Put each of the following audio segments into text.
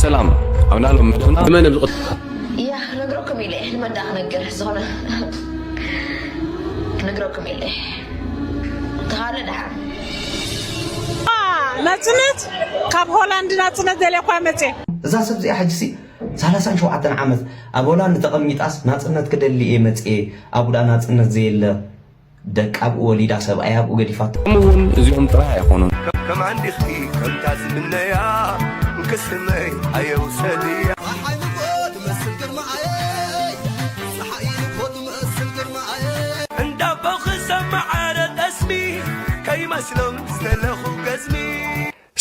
ሰላም፣ ኣብ ናሎም መደብና ንመን እዮም ዝቐ- እያ ክነግረኩም ኢለ እየ። ንመን ደኣ ክነግር? ዝኾነ ክነግረኩም ኢለ እየ። ተኻለ ደሓን። ናጽነት ካብ ሆላንድ ናጽነት ደልያ እኳ መጽየ። እዛ ሰብ እዚኣ ሕጂ ሲ ሰላሳን ሸውዓተን ዓመት ኣብ ሆላንድ ተቐሚጣስ ናጽነት ክደሊ እየ መጽየ ኣብኡ ደኣ ናጽነት ዘየለ ደቂ ኣብኡ ወሊዳ ሰብኣይ ኣብኡ ገዲፋቶ። ከምኡ እውን እዚኦም ጥራይ ኣይኮኑን። ከም ኣንዲኽቲ ከምታ ዝምነያ እንክስመይ ኣየውሰድያ። ፀሓይ ንጎ ትመስል ግርማኣየይ፣ ፀሓይ ንጎ ትመስል ግርማኣየይ። እንዳቦ ክሰማዓረ ጠስሚ ከይመስሎም ዝተለኹ ገዝሚ።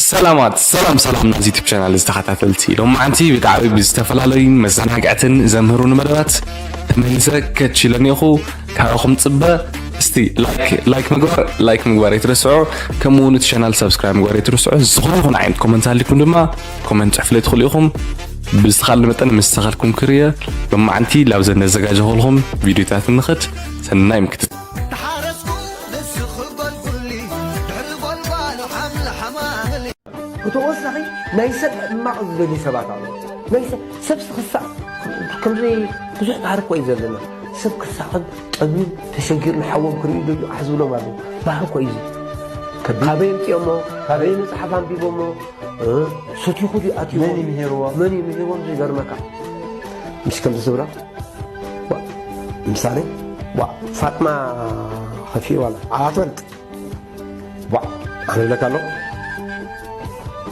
ሰላማት ሰላም ሰላም ናዚ ዩቱብ ቻናል ዝተኸታተልቲ፣ ሎማዓንቲ ብጣዕሚ ብዝተፈላለዩ መዘናግዕትን ዘምህሩን መደባት ተመሊሰ ከችለኒ ኢኹ። ካብኹም ፅበ እስቲ ላይክ ላይክ ምግባር ላይክ ምግባር ኣይትረስዑ። ከምኡ እውን እቲ ቻናል ሳብስክራይብ ምግባር ኣይትረስዑ። ዝኾነ ይኹን ዓይነት ኮመንት ኣሊኩም ድማ ኮመንት ፅሕፍለይ ትኽእሉ ኢኹም። ብዝተኻለ መጠን ምስ ተኻልኩም ክርየ ሎማዓንቲ ላብዘን ነዘጋጀኹልኹም ቪዲዮታት ንኽድ። ሰናይ ምክትታል። ተሓረስኩ ንስኺ በልኩሊ ድሕሪ ጎልጓሉ ሓምሊ ሓማምሊ። ብተወሳኺ ናይ ሰብ ሕማቕ ዝደልዩ ሰባት ኣለዉ። ናይ ሰብ ሰብሲ ክሳዕ ከምዚ ብዙሕ ባህሪ እኮ እዩ ዘለና። ሰብ ክሳቕን ጠምዩን ተሸጊሩ ንሓዎም ክርእዩ ደልዩ ኣሕ ዝብሎም ኣለዉ። ባህሪ እኮ እዩ እዚ። ካበይ ኣምፅኦሞ? ካበይ መፅሓፍ ኣንቢቦሞ? እ? ሰቲኹ ድዩ ኣትዩ? መን እዩ ምሂርዎ? መን እዩ ምሂርዎም? ዘይገርመካ ምስ ከምዚ ዝብላ ዋ፣ ምሳሌ ዋ፣ ፋጥማ ከፊኡ ዋላ ኣትበልጥ ዋ፣ ኣነ ብለካ ኣሎ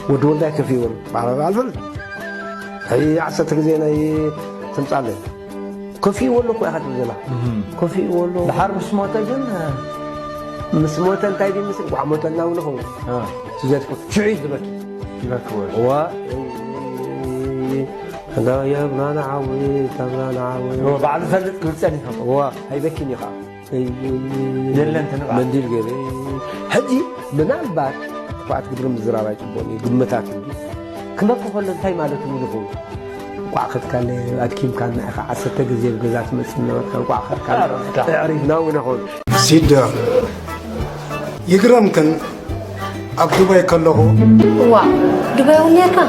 ወዲ ወልዳይ ከፊእዎ ኣሎ። ባዕላ ኣልበል ሕጂ ዓሰርተ ግዜ ናይ ትምጻለይ ከፊእዎ ኣሎ እኮ ኢኻ ትብል ዘላ። ከፊእዎ ኣሎ። ድሓር ምስ ሞተ ግን ምስ ሞተ እንታይ ድዩ ምስል ጓዕ ሞተልና እውን ይኸውን። ትዘትኩ ሽዑ እዩ ዝበኪ። ይበክዎ። ዋ፣ እንዳ የብራና ዓዊ፣ ተብራና ዓዊ። እዎ፣ ባዕሉ ፈልጥ ክብል ጸኒሑ። ዋ፣ ኣይበኪን እዩ ኸዓ። የለን፣ ተንብዓ። መንዲል ገይረ። ሕጂ ምናልባት ክፉኣት ግብሪ ምዝራብ ኣይጽቡቕን እዩ፣ ግምታት እዩ። ክመኪ ከሎ እንታይ ማለት እውን ይኸውን? እንቋዕ ከድካለ ኣድኪምካና ኢኻ፣ ዓሰርተ ግዜ ኣብ ገዛ ትመጽእ እናበልካ እንቋዕ ከድካለ ኣዕሪፍና እውን ይኸውን። ሲዳ ይግረምክን ኣብ ዱባይ ከለኹ እዋ ዱባይ እውን ነርካ?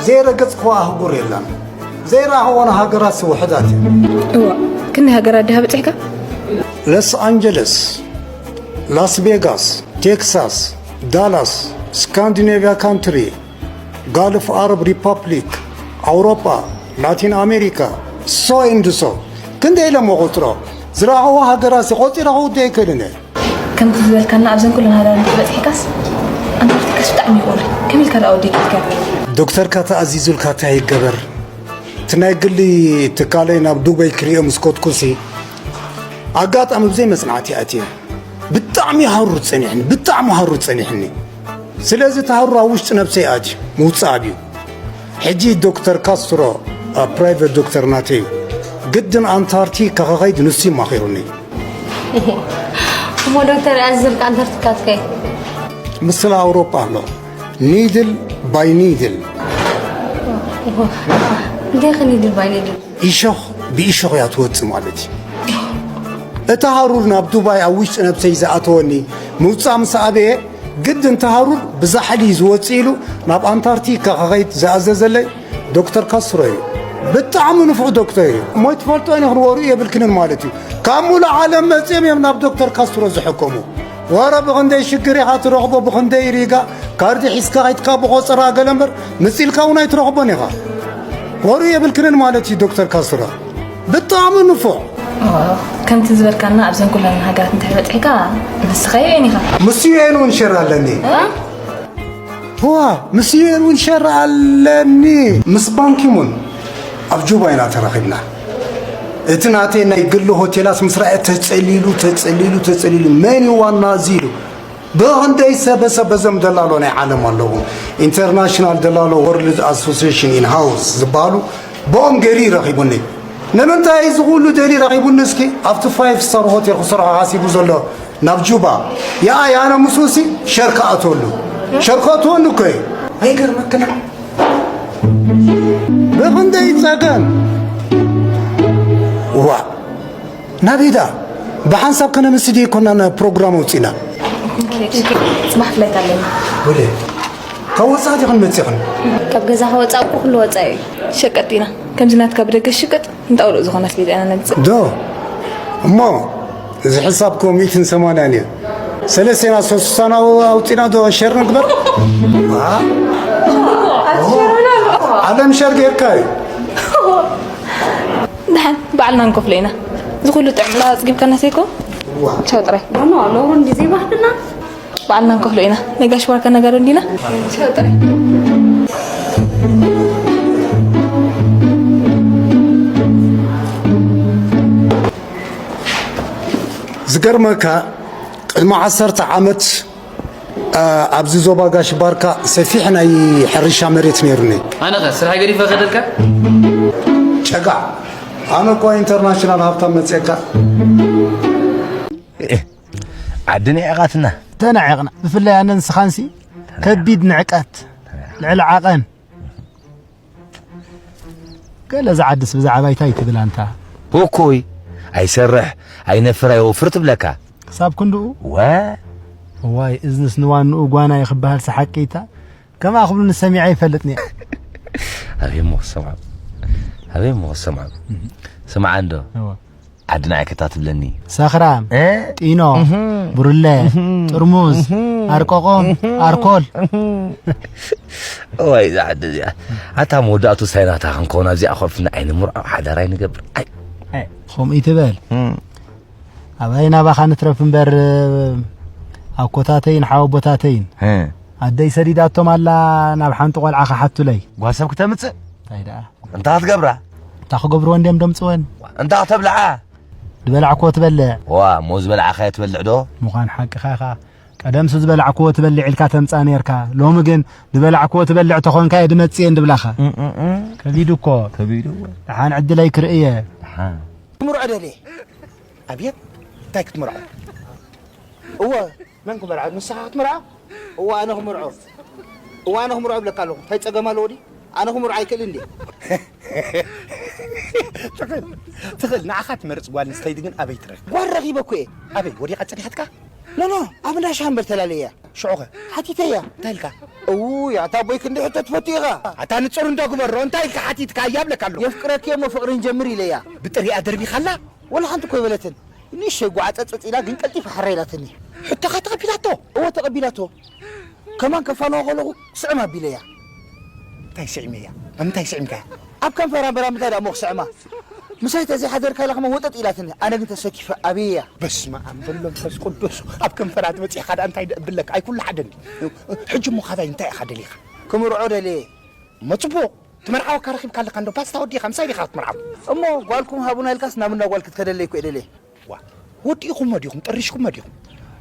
ዘይረገጽክዋ ኣህጉር የላን፣ ዘይረኣኽወን ሃገራት ውሑዳት እየን። እዋ ክንደይ ሃገራት ድሃ በጺሕካ? ሎስ ኣንጀለስ፣ ላስ ቬጋስ፣ ቴክሳስ፣ ዳላስ፣ ስካንዲኔቪያ ካንትሪ፣ ጋልፍ ኣረብ ሪፓብሊክ፣ ኣውሮጳ፣ ላቲን ኣሜሪካ፣ ሶ ኤንድ ሶ። ክንደይ ኢለ እሞ ቁጽሮ ዝረኣኽዎ ሃገራት ቆጺረ ክውድእ ኣይክእልን እየ። ከምቲ ዝበልካና ኣብዘን ኩለን ሃገራት እንድሕር በጺሕካስ ኣንታርክቲካስ ብጣዕሚ እዩ ቁሪ። ከመይ ኢልካ ደኣ ወዲእካ ኢልካ? ዶክተርካ ተኣዚዙልካ እንታይ ይገበር? እቲ ናይ ግሊ ትካለይ ናብ ዱበይ ክሪኦ ምስ ከድኩሲ ኣጋጣሚ ብዘይ መጽናዕቲ ኣትየ። ብጣዕሚ ሃሩር ጸኒሕኒ፣ ብጣዕሚ ሃሩር ጸኒሕኒ። ስለዚ እቲ ሃሩር ኣብ ውሽጢ ነብሰይ ኣትዩ ምውጻእ ኣብዩ። ሕጂ ዶክተር ካስትሮ ኣብ ፕራይቨት ዶክተር ናተይ እዩ። ግድን ኣንታርክቲካ ክኸይድ ንሱ እዩ ማኺሩኒ። እሞ ዶክተር ኣዝልካ ኣንታርክቲካ ትከይድ? ምስላ ኣውሮጳ ኣሎ ኒድል ባይ ኒድል። እንታይ ኸ ኒድል ባይ ኒድል? ኢሾኽ ብኢሾኽ እያ ትወጽእ ማለት እዩ። እቲ ሃሩር ናብ ዱባይ ኣብ ውሽጢ ነብሰይ ዝኣተወኒ ምውጻእ ምስ ኣበየ ግድን እቲ ሃሩር ብዛሕሊ እዩ ዝወጽእ ኢሉ ናብ ኣንታርክቲካ ክኸይድ ዝኣዘዘለይ ዶክተር ካስትሮ እዩ። ብጣዕሚ ንፉዕ ዶክተር እዩ። እሞ ትፈልጦ እኔ ክንወሩ የብልክንን ማለት እዩ። ካብ ሙሉእ ዓለም መጺኦም እዮም ናብ ዶክተር ካስትሮ ዝሕከሙ። ወረ ብኽንደይ ሽግር ኢኻ ትረኽቦ፣ ብኽንደይ ሪጋ ካርዲ ሒዝካ ከይድካ ብቆጸራ ገለ እምበር ምጺልካ እውን ኣይትረኽቦን ኢኻ። ወሩ የብልክንን ማለት እዩ ዶክተር ካስትሮ። ብጣዕሚ ንፉዕ። ከምቲ ዝበልካና ኣብዘን ኩለን ሃገራት እንተበፅሕካ ንስኻ ዩኤን ኢኻ። ምስ ዩኤን እውን ሸር ኣለኒ። ዋ ምስ ዩኤን እውን ሸር ኣለኒ። ምስ ባንኪሙን ኣብ ጁባ ኢና ተራኺብና። እቲ ናተይ ናይ ግሊ ሆቴላት ምስ ረኣየ ተፀሊሉ ተፀሊሉ ተፀሊሉ መን እዩ ዋና እዚ ኢሉ። ብኽንደይ ሰበ ሰበ ዘም ደላሎ ናይ ዓለም ኣለዉ። ኢንተርናሽናል ደላሎ ወርልድ ኣሶሲሽን ኢን ሃውስ ዝበሃሉ ብኦም ገይሩ እዩ ረኺቡኒ። ንምንታይ እዚ ኩሉ ደሊ ረኺቡኒ እስኪ ኣብቲ ፋይፍ ስታር ሆቴል ክሰርሖ ሓሲቡ ዘሎ ናብ ጁባ ይኣይ ኣነ ምስኡ ሲ ሸር ክኣትወሉ ሸር ከእትወኒ እኮ እዩ። ኣይገርመክን? ብኽንደይ ጸገም ዋ ናበይ ደኣ ብሓንሳብ ከነምሲ ድየ ኮና ፕሮግራም ኣውጺና። ጽባሕ ፍላይት ኣለና። ወደ ካብ ወፃእ ዲኽን መፂኽን? ካብ ገዛ ከወፃእ እኮ ኩሉ ወፃኢ እዩ። ሸቀጥ ኢና። ከምዚ ናትካ ብደገ ሽቅጥ እንጣውሎ ዝኾነ ኣስቤዛ ኢና ነምፅእ። ዶ እሞ እዚ ሕሳብ እኮ ሚእትን ሰማንያን እዩ። ሰለስቴና ሶስሳና ኣውፂና ዶ ሸር ንግበር? ዓለም ሸር ጌርካ እዩ። ደሓን ባዕልና ንከፍሎ ኢና። እዚ ኩሉ ጥዕምላ ኣፅጊብካና ሰይኮ። ቻው ጥራይ። ኖ ኖ ኖሩ እንዲዜ ባህልና ባዕልና ንከፍሎ ኢና። ናይ ጋሽ ባርካ ነጋዶ እንዲና። ቻው ጥራይ። ዝገርመካ ቅድሚ ዓሰርተ ዓመት ኣብዚ ዞባ ጋሽ ባርካ ሰፊሕ ናይ ሕርሻ መሬት ነይሩኒ። ኣነኸ ስራሕ ገዲፈ ከደልካ? ጨጋ ኣነ እኳ ኢንተርናሽናል ሃብታም መፅእካ። ዓዲ ንዒቓትና። ተናዒቕና ብፍላይ ኣነ ንስኻንሲ ከቢድ ንዕቀት ልዕሊ ዓቐን። ገለ ዝዓድስ ብዛዕባ ይታይ ትብል ኣንታ። እኮይ ኣይሰርሕ ኣይነፍር ኣይወፍር ትብለካ። ክሳብ ክንድኡ ወ እዋይ እዝንስ ንዋንኡ ጓና እዩ ክበሃል ሰሓቂታ ከማኣ ክብሉኒ ሰሚዐ ይፈልጥኒ። ኣበይ እሞ ክሰምዖም ኣበይ እሞ ክሰምዖም። ስምዓ እንዶ እዋ ዓዲ ንዓይ ከታ ትብለኒ። ሰኽራም፣ ጢኖ፣ ብሩለ፣ ጥርሙዝ፣ ኣርቆቆም፣ ኣርኮል። እዋይ እዛ ዓዲ እዚኣ ኣታ መወዳእቱ ሳይናታ ክንከውን ኣብዚኣ ኮፍ ንዓይ ንምርዖ ሓዳር ኣይንገብር። ኣይ ከምኡ ይትበል። ኣባይ ናባኻ ንትረፍ እምበር ኣኮታተይን ሓወቦታተይን ኣደይ ሰዲዳቶም ኣላ ናብ ሓንቲ ቆልዓ ክሓቱለይ። ጓሰብ ክተምፅእ እንታይ ደኣ እንታ ክትገብራ እንታ ክገብርወን ድዮም ደምፅወን እንታ ክተብልዓ ዝበላዕክዎ ትበልዕ ዋ እሞ ዝበላዕኻዮ ትበልዕ ዶ ምዃን ሓቅኻ ኢኻ ቀደምሲ ዝበላዕክዎ ትበልዕ ኢልካ ተምፃ ነርካ ሎሚ ግን ዝበላዕክዎ ትበልዕ ተኾንካዮ ድመፅእየን ድብላኻ ከቢዱ እኮ ከቢዱ ደሓን ዕድለይ ክርእየ ክምርዖ ደልየ ኣብየት እንታይ ክትምርዖ እወ መን ክመርዖ ንስኻ ክትምርዖ እወ ኣነ ክምርዖ እወ ኣነ ክምርዖ እብለካ ኣለኹ እንታይ ፀገም ኣለዎ ድዩ ኣነ ክምርዖ ኣይክእልን ድየ ትኽእል ንዓኻ ትመርፅ ጓል ንስተይቲ ግን ኣበይ ትረክ ጓል ረኺበ እኮ እየ ኣበይ ወዲቓ ፀኒሓትካ ኖኖ ኣብ እንዳ ሻምበል ተላለያ ሽዑኸ ሓቲተያ እንታይ ኢልካ እውይ ኣታ ኣቦይ ክንዲ ሕቶ ትፈቱ ኢኻ ኣታ ንፅር እንዶ ግበሮ እንታይ ኢልካ ሓቲትካ እያ ብለካ ኣለኹ የፍቅረኪ እሞ ፍቅሪ ንጀምር ኢለያ ብጥሪኣ ደርቢኻላ ወላ ሓንቲ እኮ ይበለትን ንእሽተይ ጓዓፀፀፅ ኢላ ግን ቀልጢፋ ሓራ ኢላትኒ ሕቶኻ ተቐቢላቶ እወ ተቐቢላቶ ከማን ከፋንዋ ከለኹ ስዕም ኣቢለያ እንታይ ስዕመያ ኣብ ምንታይ ስዕምካያ ኣብ ከንፈራ እምበር ኣብ ምንታይ ደኣ እሞ ክስዕማ ምሳይ ተዘይሓደርካ ኢላ ከማን ወጠጥ ኢላትኒ ኣነ ግን ተሰኪፈ ኣብየያ በስመ ኣብ በሎ መንፈስ ቅዱስ ኣብ ከንፈራ ትመፂእኻ ደኣ እንታይ ደኣ እብለካ ኣይኩሉ ሓደ እንዲ ሕጂ እሞ ካባይ እንታይ ኢኻ ደሊኻ ክምርዖ ደልየ እሞ ፅቡቕ ትመርዓወካ ረኺብካ ኣለካ እንዶ ፓስታ ወዲኻ ምሳይ ዲኻ ክትምርዓው እሞ ጓልኩም ሃቡና ኢልካስ ናብ እንዳ ጓል ክትከደለይ እኮ እየ ደልየ ዋ ወዲእኹሞ ዲኹም ጠሪሽኩሞ ዲኹም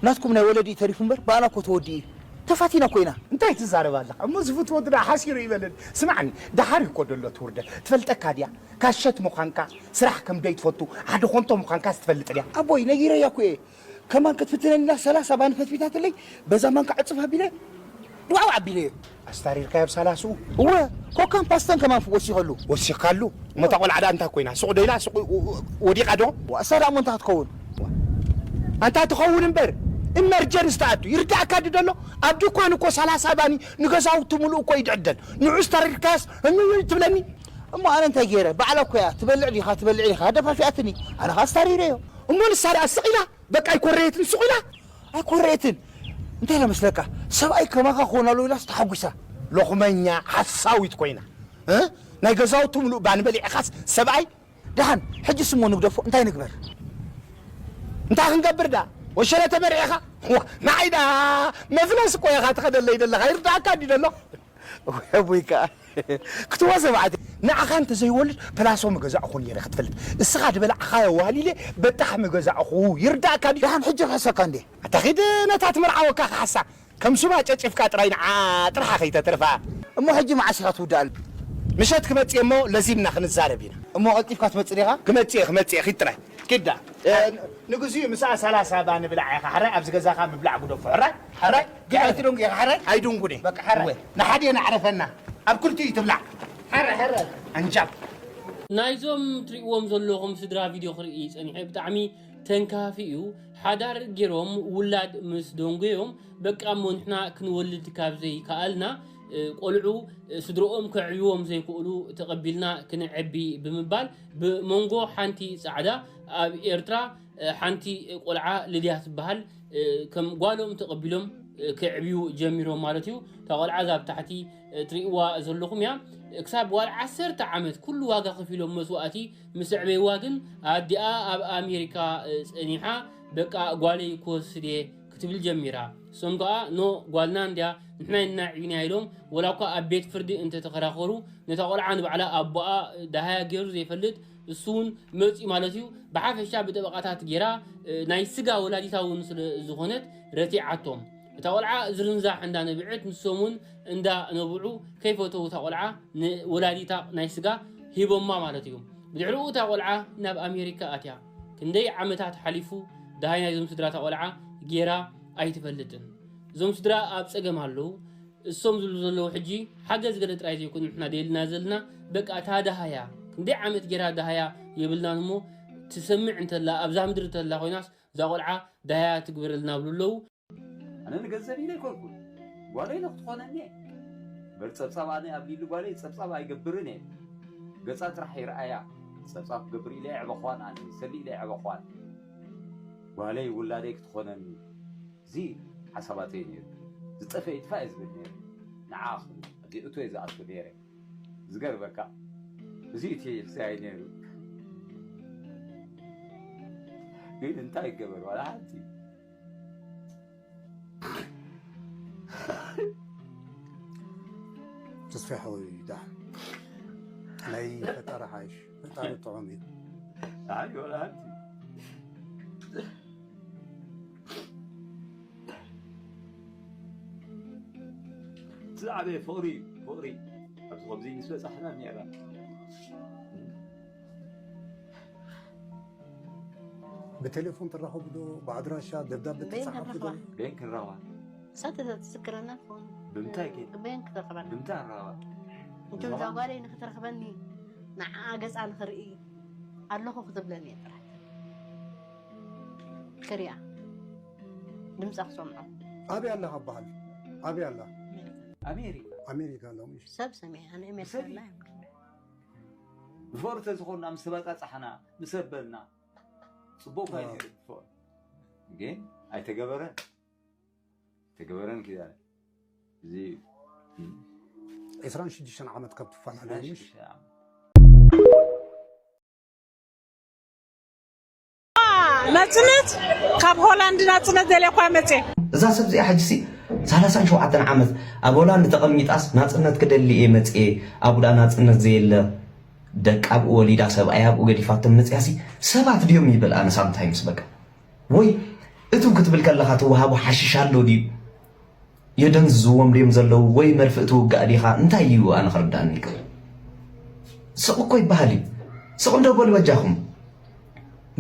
ናትኩም ናይ ወለዲ እዩ ተሪፉ እምበር ብኣና እኮ ተወዲኡ እዩ ተፋቲና እኮ ኢና እንታይ ትዛረብ ኣለኻ እሞ ዝፍትወ ወዲ ደኣ ሓሲሩ ይበለኒ ስማዕኒ ደሓር እዩ እኮ ደሎ እቲ ውርደት ትፈልጠካ ድያ ካሸት ምዃንካ ስራሕ ከም ደይትፈቱ ሓደ ኮንቶ ምዃንካስ ትፈልጥ ድያ ኣቦይ ነጊረያ እኮ እየ ከማን ክትፍትነኒ ኢላ ሰላሳ ባኒ ፈትፊታትለይ በዛ ማንካ ዕፅፍ ኣቢለ ዋው ኣቢለዮ ኣስታሪርካዮ ኣብ ሳላስኡ እወ ኮካን ፓስተን ከማን ወሲኸሉ ወሲኽካሉ እሞ እታ ቆልዓ ደኣ እንታይ ኮይና ሱቕ ዶ ኢላ ሱቕ ወዲቓ ዶ እሳ ደኣ እሞ እንታይ ክትከውን ኣንታ ትኸውን እምበር ኢመርጀንስ ትኣቱ ይርዳእካ ድዩ ደሎ ኣብ ድኳን እኮ ሰላሳ ባኒ ንገዛውቲ ሙሉእ እኮ እዩ ድዕደል ንዑ ኣስታሪርካዮስ እምምም ትብለኒ እሞ ኣነ እንታይ ገይረ ባዕላ እኮ እያ ትበልዕ ዲኻ ትበልዕ ዲኻ ደፋፊኣትኒ ኣነ ኸኣ ኣስታሪረዮ እሞ ንሳ ደኣ ስቕ ኢላ በቃ ኣይኮረየትን ሱቕ ኢላ ኣይኮረየትን እንታይ ኢላ መስለካ ሰብኣይ ከማኻ ክኾን ኣለዎ ኢላስ ተሓጒሳ ሎኽመኛ ሓሳዊት ኮይና እ ናይ ገዛውቱ ምሉእ ባኒ በሊዕኻስ ሰብኣይ ደሓን ሕጂ ስሞ ንግደፎ እንታይ ንግበር እንታይ ክንገብር ዳ ወሸለ ተመርዒኻ ዋ ንዓይ ዳ መፍለስ እኮ ኢኻ ትኸደለይ ዘለኻ ይርዳእካ እንዲ ዘሎ ወይ ኣቦይ ከኣ ክትዋ ሰብዓት ንዓኻ እንተ ዘይወልድ ፕላሶ ምገዛእኹ ነይረ ክትፈልጥ እስኻ ዝበላዕኻዮ ዋሊለ በጣሕ ምገዛእኹ ይርዳእካ ድዩ ደሓን ሕጂ ክሕሰካ እንዴ ኣታ ኺድ ነታ ትምርዓወካ ክሓሳ ከም ሱማ ጨጭፍካ ጥራይ ንዓ ጥርሓ ከይተትርፋ እሞ ሕጂ መዓስ ኢኻ ትውድኣሉ ምሸት ክመጽእ እሞ ለዚምና ክንዛረብ ኢና እሞ ቀልጢፍካ ትመጽእ ዲኻ ክመጽእ ክመጽእ ኺድ ጥራይ ኪዳ ንግዚኡ ምስኣ ሰላሳ ባኒ ብላዕ ኢኻ ሕራይ ኣብዚ ገዛኻ ምብላዕ ጉደፎ ሕራይ ሕራይ ግዕቲ ዶንጉ ኢኻ ሕራይ ኣይዱንጉን እየ በቃ ሕራይ ንሓደ ነዕረፈና ኣብ ክልቲኡ ትብላዕ ሕራይ ሕራይ ኣንጃብ ናይዞም ትሪእዎም ዘለኹም ስድራ ቪድዮ ክርኢ ጸኒሐ ብጣዕሚ ተንካፊ እዩ ሓዳር ጌሮም ውላድ ምስ ደንጎዮም በቃ እሞ ንሕና ክንወልድ ካብ ዘይከኣልና ቆልዑ ስድርኦም ከዕብዎም ዘይክእሉ ተቐቢልና ክንዐቢ ብምባል ብመንጎ ሓንቲ ጻዕዳ ኣብ ኤርትራ ሓንቲ ቆልዓ ልድያ ትበሃል ከም ጓሎም ተቐቢሎም ከዕብዩ ጀሚሮም ማለት እዩ። እታ ቆልዓ እዛ ኣብ ታሕቲ ትርእይዋ ዘለኹም እያ። ክሳብ ጓል ዓሰርተ ዓመት ኩሉ ዋጋ ከፊሎም መስዋእቲ ምስ ኣዕበይዋ ግን ኣዲኣ ኣብ ኣሜሪካ ጸኒሓ በቃ ጓለይ ክወስድ እየ ክትብል ጀሚራ። እሶም ከኣ ኖ ጓልና እንድያ ንሕና ኢና ኣዕቢናያ ኢሎም ወላ እኳ ኣብ ቤት ፍርዲ እንተተኸራኸሩ ነታ ቆልዓ ንባዕላ ኣቦኣ ደሃያ ገይሩ ዘይፈልጥ እሱ እውን መፂኡ ማለት እዩ። ብሓፈሻ ብጠበቃታት ገይራ ናይ ስጋ ወላዲታ እውን ስለ ዝኾነት ረቲዓቶም። እታ ቆልዓ ዝርንዛሕ እንዳነብዐት ንሶም እውን እንዳነብዑ ከይፈተው እታ ቆልዓ ንወላዲታ ናይ ስጋ ሂቦማ ማለት እዩ። ብድሕሪኡ እታ ቆልዓ ናብ ኣሜሪካ ኣትያ። ክንደይ ዓመታት ሓሊፉ ደሃይ ናይዞም ስድራ እታ ቆልዓ ገይራ ኣይትፈልጥን። እዞም ስድራ ኣብ ፀገም ኣለዉ። እሶም ዝብሉ ዘለዉ ሕጂ ሓገዝ ገለ ጥራይ ዘይኮኑ ንሕና ደልና ዘለና በቃ እታ ደሃያ ክንደይ ዓመት ገይራ ደሃያ የብልናን እሞ ትሰምዕ እንተላ ኣብዛ ምድሪ እንተላ ኮይናስ እዛ ቆልዓ ደሃያ ትግበረልና ብሉ ኣለዉ። ኣነ ንገንዘብ ኢለ ኣይኮንኩን ጓለይ ንክትኾነኒ እየ። እምበር ፀብፃብ ኣነ ኣብ ሊሊ ጓለይ ፀብፃብ ኣይገብርን እየ። ገፃ ጥራሕ ይርኣያ። ፀብፃብ ክገብር ኢለ የዕበኽዋን ኣነ ይሰሊ ኢለ የዕበኽዋን። ጓለይ ውላደይ ክትኾነኒ እዚ ሓሳባተይ ነይሩ። ዝጠፈ ይጥፋእ እየ ዝብል ነይሩ። ንዓ ክብል ኣዲእቶ እየ ዝኣቱ ነይረ። ዝገርመካ እዚ እቲ ይፍሰያይ ነይሩ። ግን እንታይ ይገበር ዋላ ሓንቲ ተስፋ ሓወይ ዳሕ ናይ ፈጣሪ ሓይሽ ፈጣሪ ጥዑም እዩ። ኣይ ወላ ሓንቲ ዝዓበየ ፍቕሪ ፍቕሪ ኣብዚ ከምዚ ምስ በፃሕና ኔራ ብቴሌፎን ትራኸቡ ዶ ብኣድራሻ ደብዳቤ ትፅሓፉ ዶ? በይን ክንረኽባ እሳ ተትዝክረና ትኸውን ብምንታይ ግን በይን ክትረኽበና ብምንታይ ንረኽባ እንቶም እዛ ጓለይ ንክትረኽበኒ ንዓኣ ገፃ ንክርኢ ኣለኹ ክትብለኒ እየ ጥራሕ ክሪኣ ድምፃ ክሰምዖ ኣበይ ኣለኻ በሃል ኣበይ ኣላ ኣሜሪካ ኣሜሪካ ኣለዉ ሰብ ሰሚዐ ኣነ ኣሜሪካ ኣላ ብፍቕሪ ተዝኾንና ምስ ተበፃፃሕና ምስ ኣበልና ፅቡቕ ኮይኑ ነይሩ ብፍቕሪ ግን ኣይተገበረን ኣይተገበረን ኪዳነ እዚ እዩ ዒስራን ሽዱሽተን ዓመት ካብ ትፈላለዩ ምሽ ናጽነት ካብ ሆላንድ ናጽነት ደልያ እኳ መጽየ እዛ ሰብ እዚኣ ሕጂ ሲ ሰላሳን ሸውዓተን ዓመት ኣብ ሆላንድ ተቐሚጣስ ናጽነት ክደሊ እየ መጽየ ኣብኡ ደኣ ናጽነት ዘየለ ደቂ ኣብኡ ወሊዳ ሰብኣይ ኣብኡ ገዲፋቶም መጽያ ሲ ሰባት ድዮም ይብል ኣነ ሳምታይምስ በቃ ወይ እትው ክትብል ከለኻ ትወሃቦ ሓሽሽ ኣሎ ድዩ የደንዝዝዎም ድዮም ዘለዉ ወይ መርፍእ ትውጋእ ዲኻ እንታይ እዩ ኣነ ክርዳእኒ ይክእል ስቕ እኮ ይበሃል እዩ ስቕ እንዶ በሉ በጃኹም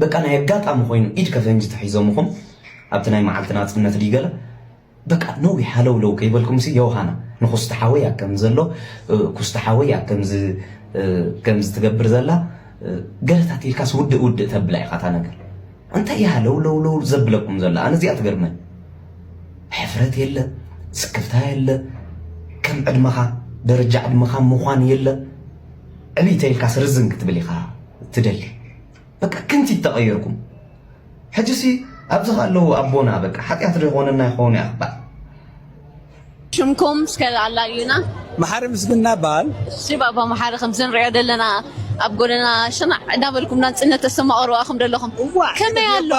በቃ ናይ ኣጋጣሚ ኮይኑ ኢድ ከፈንጂ ተሒዞምኹም ኣብቲ ናይ መዓልቲ ናፅነት ድዩ ገለ በቃ ነዊሕ ሃለውለው ከይበልኩምሲ ዮሃና ንኩስቲ ሓወይ ኣብ ከምዚ ዘሎ ኩስቲ ሓወይ ኣብ ከምዚ ከምዚ ትገብር ዘላ ገለታት ኢልካስ ውድእ ውድእ ተብላ ኢኻ እታ ነገር እንታይ እያ ለውለውለው ዘብለኩም ዘላ ኣነ እዚኣ ትገርመን ሕፍረት የለ ስክፍታ የለ ከም ዕድመኻ ደረጃ ዕድመኻ ምዃን የለ ዕብይ ተይልካስ ርዝን ክትብል ኢኻ ትደሊ በቃ ክንቲት ተቐየርኩም ሕጂሲ ኣብዚ ኣለዉ ኣቦና በቃ ሓጢኣት ዶ ይኾነና ይኸውን ያኽባል ሽምኩም እስከ ኣላልዩና መሓሪ ምስግና በሃል እሺ ባባ መሓሪ ከምዚ ንሪኦ ዘለና ኣብ ጎደና ሸናዕ እናበልኩም ናፅነት ተስተማቐሩ ኣኹም ዘለኹም ከመይ ኣሎ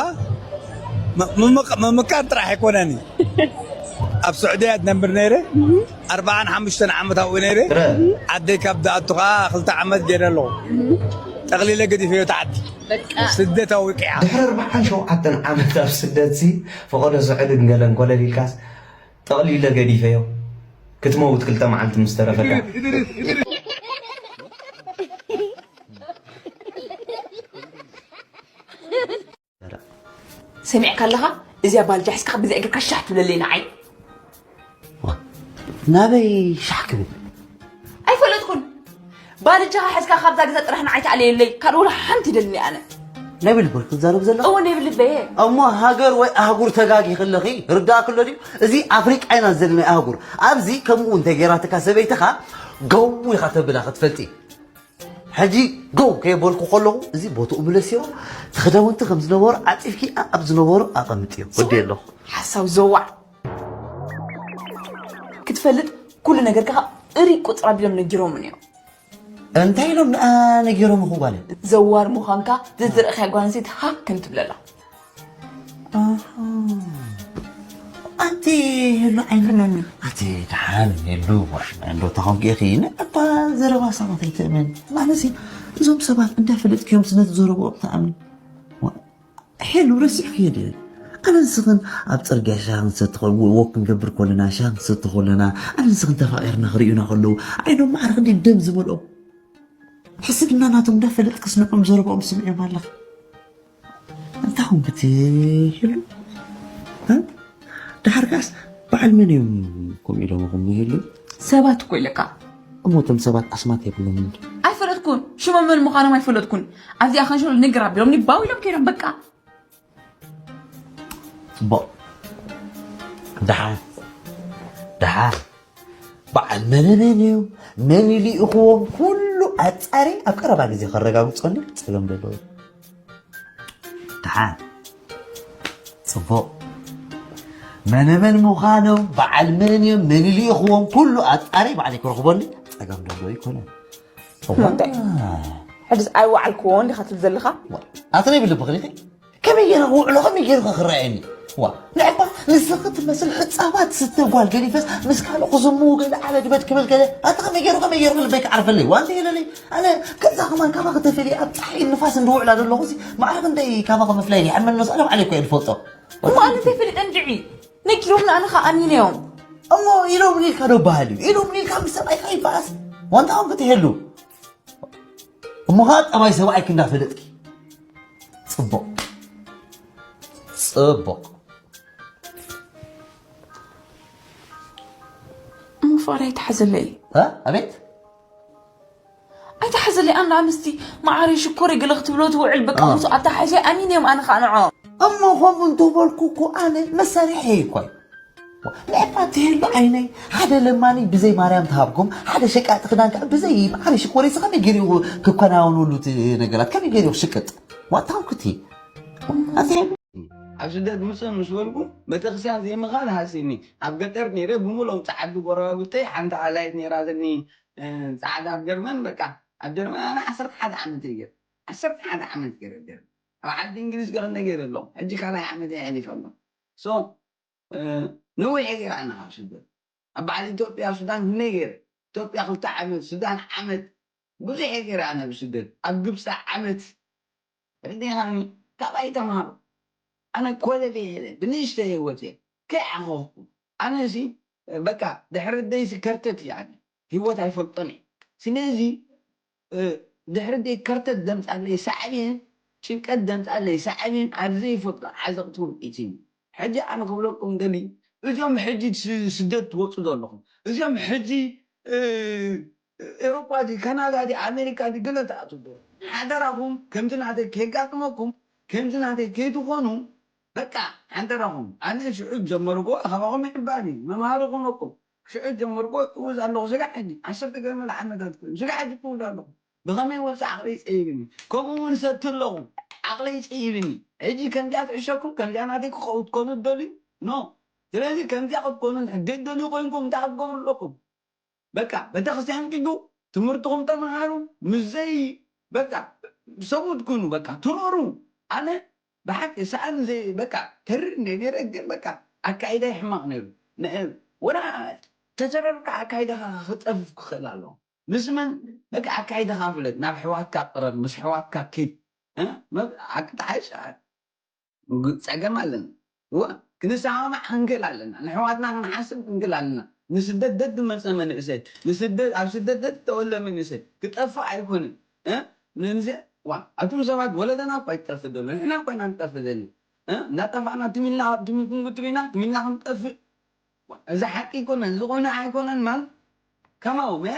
ምምቃር ጥራሕ ኣይኮነን ኣብ ስዑድያ ዝነብር ነይረ ኣርባዓን ሓሙሽተን ዓመት ኣብኡ ነይረ ዓደይ ካብ ዝኣቱ ከዓ ክልተ ዓመት ገይረ ኣለኹ ጠቕሊለ ገዲፈዮ ተዓዲ ስደት ኣውቂዓ ድሕሪ ኣርባዓን ሸውዓተን ዓመት ኣብ ስደትሲ ፈቐዶ ስዑድን ገለን ኮለል ኢልካስ ጠቕሊለ ገዲፈዮ ክትመውት ክልተ መዓልቲ ምስ ተረፈካ ሰሚዕካ ኣለኻ እዚኣ ባልጃ ሒዝካ ብዚኣ ጌርካ ሻሕ ትብለለይ ንዓይ ናበይ ሻሕ ክብል ኣይፈለጥኩን ባልጃኻ ሒዝካ ካብዛ ገዛ ጥራሕ ንዓይ ተኣለየለይ ካልእ ወላ ሓንቲ ደልኒ ኣነ ናይ ብልቢ ክትዛረብ ዘለኻ? እወ፣ ናይ ብልበየ። እሞ ሃገር ወይ ኣህጉር ተጋጊኺ ኣለኺ፣ ርዳእኪ ኣሎ ድዩ? እዚ ኣፍሪቃ ኢና ዘለና ኣህጉር። ኣብዚ ከምኡ እውን እንተገይራትካ ሰበይትኻ፣ ገው ኢኻ ተብላ ክትፈልጢ። ሕጂ ገው ከየበልኩ ከለኹ፣ እዚ ቦትኡ ምለስዮ፣ እቲ ክዳውንቲ ከም ዝነበሩ ዓጺፍኪ፣ ኣብ ዝነበሩ ኣቐምጥዮ። ወዲ ኣለኹ። ሓሳው ዘዋዕ። ክትፈልጥ ኩሉ ነገርካ እሪ ቁጽራ ቢሎም ነጊሮምን እዮም። እንታይ ኢሎም ንኣ ነጊሮም ይኹ ጓለ? ዘዋር ምዃንካ ዝዝረእካ ጓል ኣንስተይቲ ሃክ ከም ትብለላ። ኣንቲ ሄሉ ዓይነኒ። ኣቲ ደሓን ሄሉ፣ ዋሽ እንዶ ተኾንኪ ኢኺ ንዕባ ዘረባ ሰባት ኣይትእመን። ማለትሲ እዞም ሰባት እንዳፈለጥክዮም ስነ ዘረብኦም ትኣምን። ዋ፣ ሄሉ ረሲዕክዮ ድዩ? ኣነ ንስኽን ኣብ ጽርግያ ሻሂ ክንሰቲ ከ-፣ ወክ ክንገብር ከለና፣ ሻሂ ክንሰቲ ከለና፣ ኣነ ንስኽን ተፋቒርና ክርእዩና ከለዉ፣ ዓይኖም ማዕረ ክንደይ ደም ዝመልኦም። ሕስድና ናቶም እንዳፈለጥክስ ንዕኦም ዘረብኦም ስምዕዮም ኣለኻ። እንታይ ኾንኩ እቲ ሄሉ? እ? ደሓር ከኣስ በዓል መን እዮም ከምኡ ኢሎምኹም ይህሉ? ሰባት እኮ ኢለካ። እሞ እቶም ሰባት ኣስማት የብሎምን ድዩ? ኣይፈለጥኩን። ሽሞም መን ምዃኖም ኣይፈለጥኩን። ኣብዚኣ ከንሸሎ ንግር ኣቢሎምኒ ባው ኢሎም ከይዶም በቃ። ጽቡቕ። ደሓር፣ ደሓር በዓል መን መን እዮም፣ መን ይልእኽዎም፣ ኩሉ ኣጻሪ ኣብ ቀረባ ግዜ ከረጋግጾ እንዲ ጸገም ዘለዎ እዩ። ደሓር። ጽቡቕ። መን መን ምዃኖም፣ በዓል መን እዮም፣ መን ይልእኽዎም፣ ኩሉ ኣጻሪ ባዕለይ ክረኽቦ እንዲ ጸገም ዘለዎ ኣይኮነን። እዋ። እንታይ? ሕድስ ኣይወዓልክዎ እንዲኻ ትብል ዘለኻ? ኣቲ ናይ ብልብኺ ዲኺ? ከመይ ገይረ ክውዕሎ፣ ከመይ ገይሩ ከ ክረኣየኒ? ዋ፣ ንዕባ ንስኺ ትመስል ሕጻባት ስተ ጓል ገዲፈስ ምስ ካልእ ክዝምዉ ገለ ዓበድበድ ክብል ገለ። ኣቲ ከመይ ገይሩ፣ ከመይ ገይሩ ልበይ ክዓርፈለይ? ዋ፣ እንተ የለለይ፣ ኣነ ከዛ ከማን ካባኺ ተፈልየ ኣብ ጸሓይን ንፋስን ዝውዕላ ዘለኹ ሲ፣ ማዕረ ክንደይ ካባኺ ምፍላይ ይሓመኒ፣ ኣነ ባዕለይ እኮ እየ ዝፈልጦ። እሞ ኣነ እንታይ ፈሊጠ እንድዒ? ነጊሮምኒ፣ ኣነ ኸኣ ኣሚነዮም። እሞ ኢሎምኒ ኢልካ ዶ በሃል እዩ? ኢሎምኒ ኢልካ ምስ ሰብኣይካ ይበኣስ? ዋንታ ውን ክትሄሉ። እሞ ኸዓ ጠባይ ሰብኣይኪ እንዳፈለጥኪ። ጽቡቕ። ጽቡቕ። እሞ ፍቕሪ ኣይትሓዘለይ። እ? ኣቤት? ኣይትሓዘለይ፣ ኣንዳ ኣንስቲ መዓረይ ሽኮረይ ገለ ክትብሎ ትውዕል፣ በቃ ኣዎ። ምስ ኣተሓሒዘ ኣሚነዮም ኣነ ኸዓ ንዖም። እሞ ከምኡ እንተበልኩ እኮ ኣነ መሳርሒ እኮ እዩ። ንዕባ ትህሉ ዓይነይ፣ ሓደ ለማኒ ብዘይ ማርያም ትሃብኩም፣ ሓደ ሸቃጢ ክዳን ከዓ ብዘይ መዓረይ ሽኮረይ፣ ከመይ ገይሩ ክከናወነሉ እቲ ነገራት? ከመይ ገይሩ ክሽቅጥ? ዋታው ክቲ። ኣቲ ኣብ ስደት ምጽእ ምስ በልኩ፣ ቤተክርስትያን ዘይምኻድ ሃሲኒ። ኣብ ገጠር ነይረ፣ ብምሉኦም ጸዓዱ ጎረባብተይ፣ ሓንቲ ኣላይት ነይራ ዘኒ፣ እ፣ ጻዕዳ ኣብ ጀርመን፣ በቃ፣ ኣብ ጀርመን ኣነ ዓሰርተ ሓደ ዓመት እየ ገይረ። ዓሰርተ ሓደ ዓመት ገይረ ኣብ ጀርመን። ኣብ ዓዲ እንግሊዝ ገለ ነገር ኣለኹ። ሕጂ ካልኣይ ዓመት እየ ኣሕሊፈ ኣለኹ። So፣ እ፣ ነዊሕ እየ ገይረ ኣነ ካብ ስደት። ኣብ በዓል ኢትዮጵያ፣ ሱዳን ክንደይ ገይረ? ኢትዮጵያ ክልተ ዓመት፣ ሱዳን ዓመት። ብዙሕ እየ ገይረ ኣነ ብስደት። ኣብ ግብፂ ዓመት። ርዲኻኒ፣ ካባይ ተምሃሩ። ኣነ ኮለል እየ፣ ብንእሽተይ ህይወት እየ። ከይዓኸኽኩ። ኣነ እዚ፣ በቃ፣ ድሕሪ ደይሲ ከርተት እየ ኣነ። ህይወት ኣይፈልጦን እየ። ስለዚ፣ እ፣ ድሕሪ ደይ ከርተት ደምጻለይ ሳዕቤን፣ ጭንቀት ደምጻለይ ሳዕቤን፣ ኣብ ዘይፈልጦ ዓዘቕቲ ውድቂት እዩ። ሕጂ ኣነ ክብለኩም ደሊ፣ እዞም ሕጂ ስ-፣ ስደት ትወጹ ዘለኹም፣ እዞም ሕጂ፣ እ፣ ኤውሮጳ ድዩ፣ ካናዳ ድዩ፣ ኣሜሪካ ድዩ፣ ገለ ትኣትዉ ኣለዉ። ሓደራኹም፣ ከምቲ ናተይ ከየጋጥመኩም፣ ከምቲ ናተይ ከይትኾኑ፣ በቃ፣ ሓደራኹም። ኣነ ሽዑ ጀመርኩ፣ ካባኹም ይሕባኒ፣ መምሃሪ ክኾነኩም። ሽዑ ጀመርኩ፣ እውዝ ኣለኹ፣ ስጋዕ ሕጂ፣ ዓሰርተ ገለ ዓመታት ኮይኑ፣ ስጋዕ ሕጂ ክውዝ ኣለኹ። ብኸመይ ወጽእ ዓቕለይ ጸይብኒ። ከምኡ እውን ሰቲ ኣለኹ፣ ዓቕለይ ጸይብኒ። ሕጂ ከምዚኣ ትዕሸኩም፣ ከምዚኣ ናተይ ክኸው-፣ ክትኮኑ ትደልዩ? ኖ። ስለዚ ከምዚኣ ክትኮኑ ደይትደልዩ ኮይንኩም እንታይ ክትገብሩ ኣለኩም? በቃ፣ ቤተክርስትያን ኪዱ፣ ትምህርትኹም ተምሃሩ፣ ምስ ዘይ-፣ በቃ፣ ሰብኡት ኩኑ፣ በቃ፣ ትረሩ። ኣነ ብሓቂ ሰኣን ዘይ-፣ በቃ፣ ተሪር እንደ ነይረ፣ ግን በቃ፣ ኣካይዳይ ሕማቕ ነይሩ። ን-፣ ወላ ተዘረርካ ኣካይዳኻ ክጠፍፍ ክኽእል ኣለዎ። ምስ መን? በቃ፣ ኣካይዳኻ ፍለጥ፣ ናብ ኣሕዋትካ ቅረብ፣ ምስ ኣሕዋትካ ኪድ። እ? መብ-፣ ሓቂ ተሓይሽ፣ ግ-፣ ጸገም ኣለና። እወ፣ ክንሰማማዕ ክንክእል ኣለና። ንሕዋትና ክንሓስብ ክንክእል ኣለና። ንስደት ደድ መጸ መንእሰይ፣ ንስደት፣ ኣብ ስደት ደድ ተወለ መንእሰይ ክጠፍእ ኣይኮንን። እ? ንንዘ-፣ ዋ፣ ኣቱም ሰባት ወለደና እኮ ኣይትጠፍእ ዘሎ፣ ንሕና እኮ ኢና ንጠፍእ ዘለና። እ? እንዳጠፋእና ትም ኢልና፣ ትም-፣ ትም-፣ ትም ኢልና፣ ትም ኢልና ክንጠፍእ። ዋ፣ እዚ ሓቂ ኣይኮነን፣ እዚ ኮይኑ ኣይኮነን ማለት ከማኡ፣ እ?